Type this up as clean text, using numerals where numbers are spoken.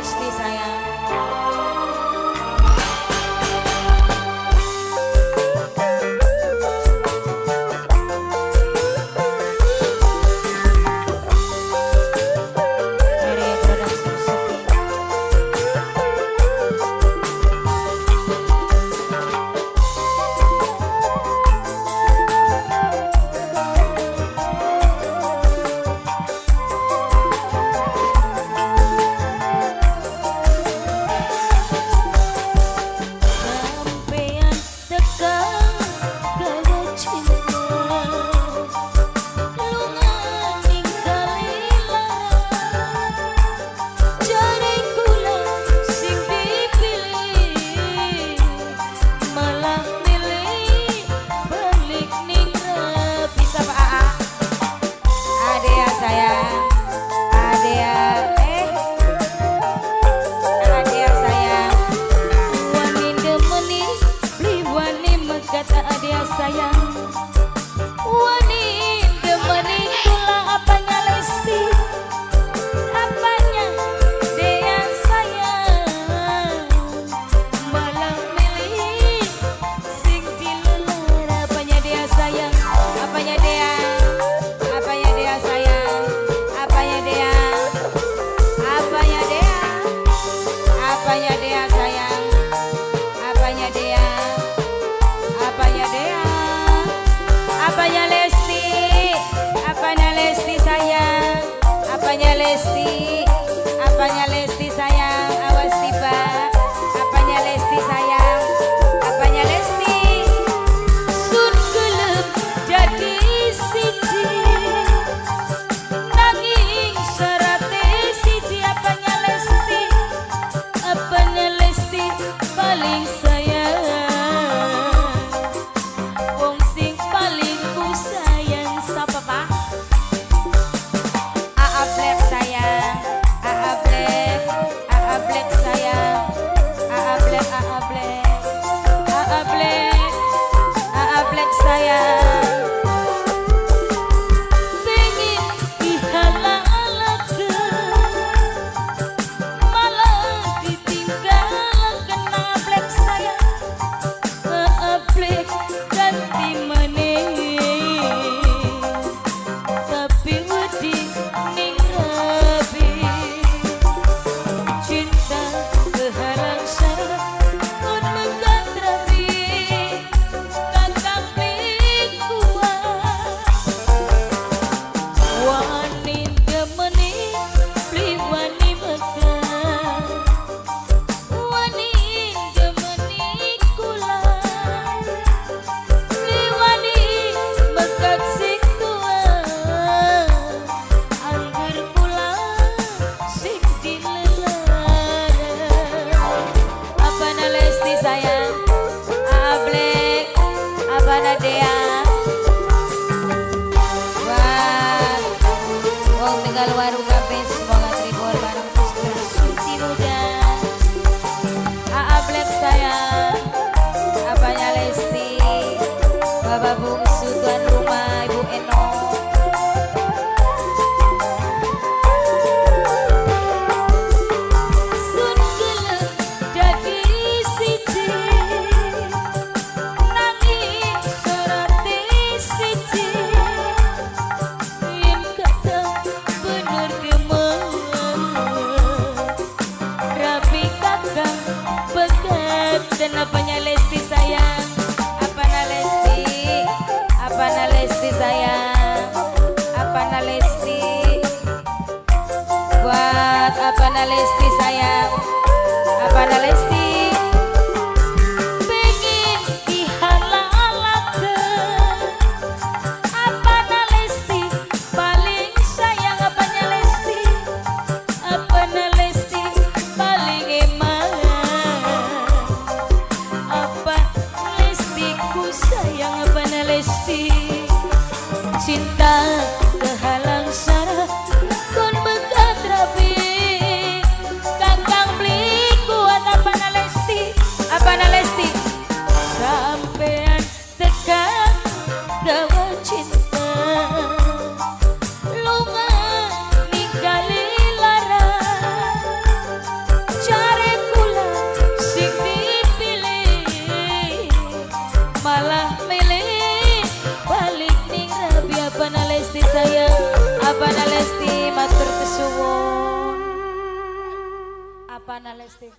Lesti sayang. Dari Production Sepi. Sampean teka gawe cinta, lunga ninggali lara, jare kula sing dipilih malah milih balik ning bisa Pak AA. Adea sayang, Adea, Adea sayang. Wani demeni, beli wani megat Adea sayang. Wani demeni kula apanya Lesti, apanya Dea sayang. Malah milih sing dilelar apanya Dea sayang, apanya Dea, apanya Dea sayang, apanya Dea, apanya Dea, apanya Dea sayang, apanya Dea, apanya Dea, apanya Lesti, apanya Lesti sayang, apanya Lesti, apanya Lesti sayang, awas tiba, apanya Lesti sayang, apanya Lesti, sun gelem jadi siji, nanging syarate siji apanya Lesti, apanya Lesti paling sayang, wong sing paling ku sayang sapa Pak? AA Black sayang, AA Black, AA Black sayang, AA Black, AA Black, AA Black, AA Black sayang. Pengen dihalalkan, malah ditinggalkan AA Black sayang, AA Black ganti maneh, tapi wedi ning rabi, cinta kehalang syarat pun megat rabi, kakang beli kuat. Wani demeni, beli wani megat, wani demeni kula, beli wani megat sing tua, angger kula sing dilelar. Apana Lesti sayang, Ablek, apana Dea. Wah, wong Tegal Waru kabeh semoga terhibur bareng Putra Suci Muda. AA Black sayang, apanya Lesti, Bapak bungsu tuan rumah Ibu Eno. Sun gelem dadi siji, nanging syarate siji, yen kata bener demen, rapi kakang pegat. Dan apanya Lesti sayang, apana Lesti, apana Lesti sayang, apana Lesti, buat apana Lesti sayang, apana Lesti. Pengen dihalalkan, apana Lesti paling sayang, apanya Lesti, apana Lesti paling eman, apa Lesti ku sayang, apana Lesti, cinta kehalang syarat kon megat rabi, kakang beli kuat apana Lesti. Lesti.